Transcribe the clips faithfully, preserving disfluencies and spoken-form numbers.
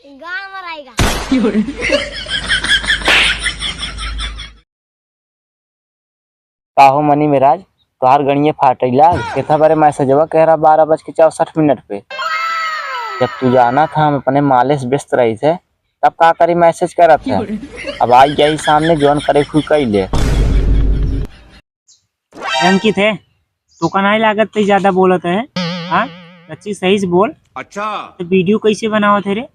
गाँव में रहेगा। का हो मनी मिराज, तोहार गणिये फाटै लाग, केथा बरे मैसेजवा कह रहा बारह बज के चौसठ मिनट पे। जब तू जाना था हम अपने माले से व्यस्त रही थे, तब का करी मैसेज करत है। अब आई जाई सामने, जौन करे खुद कई ले। अंकित है, तोका नाहीं लागत तै ज्यादा बोलत है? हाँ, सच्ची सही से बोल। अच्छा। तो वीडियो कैसे बनावत है रे?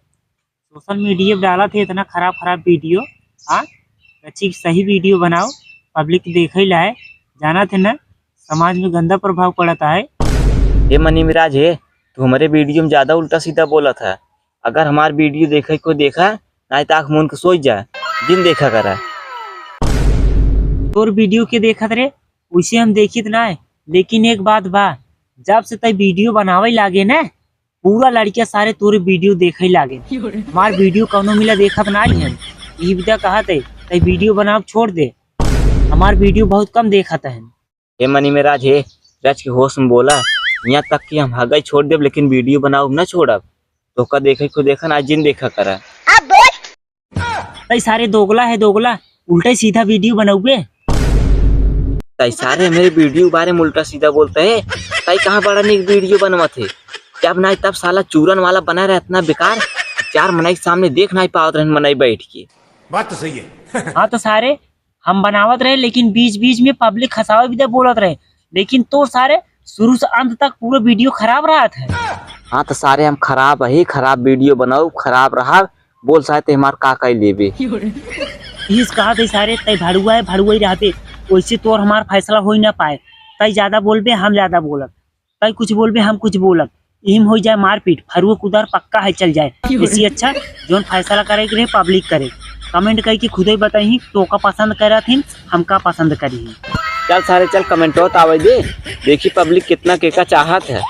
सोशल मीडिया पे डालत है इतना खराब खराब वीडियो। हाँ, सच्ची सही वीडियो बनाओ, पब्लिक देखे लाए। जानत है ना, समाज में गंदा प्रभाव पड़त है। ए मनी मिराज है, तू हमरे वीडियो में ज्यादा उल्टा सीधा बोलत है। अगर हमार वीडियो देखे को देखा, नाहीं तो आँख मूंद के सोच जा, जिन देखा करा। तोर वीडियो के देखत रे, उसे हम देखित ना है, लेकिन एक बात बा, जब से तै वीडियो बनावे लागे ना, पूरा लड़किया सारे तोरे वीडियो देखे लागे। हमार वीडियो कौनो मिला देखत ना है, यही विदा कहत है, तै वीडियो बनाव छोड़ दे, हमार वीडियो बहुत कम देखत है। हे मनी मिराज हे, रच के होश में बोला, यहाँ तक कि हम हगई छोड़ देब, लेकिन वीडियो बनाउब ना छोड़ब। तोका देखे को देखा ना, जिन देखा करा। तै सारे दोगला है, दोगला, उल्टे सीधा वीडियो बनउबे। तै सारे मेरे वीडियो बारे में उल्टा सीधा बोलत है। तै कहाँ बड़ा निक वीडियो बनवत है, जब ना तब साला चूरन वाला बना रहे इतना बेकार, चार मनई के सामने देख ना पावत रहन मनई बैठ के। बात तो सही है। हाँ तो सारे हम बनावत रहे, लेकिन बीच बीच में पब्लिक हंसावे भी दे बोलत रहे, लेकिन तो सारे शुरू से अंत तक पूरा वीडियो खराब रहत है। हाँ तो सारे हम खराब ही खराब वीडियो बनाउब, खराब रहब, बोल सारे ते हमार का कई लेबे। इस कहा थे सारे तै भड़ुआ है, भड़ुआ ही रहबे, वैसे तोर हमार फैसला हो ही ना पाए। तै ज्यादा बोलबे, हम ज्यादा बोलब, तै कुछ बोलबे, हम कुछ बोलब, इहिम हो जाए मारपीट, फरुआ कुदार पक्का है चल जाए। इससे अच्छा जौन फैसला करे के रहे पब्लिक करे। कमेंट करके खुदे बताई तोका पसंद करत हिन, हमका पसंद करी। चल सारे चल, कमेंटो तो आवे दे, देखी पब्लिक कितना केका चाहत है।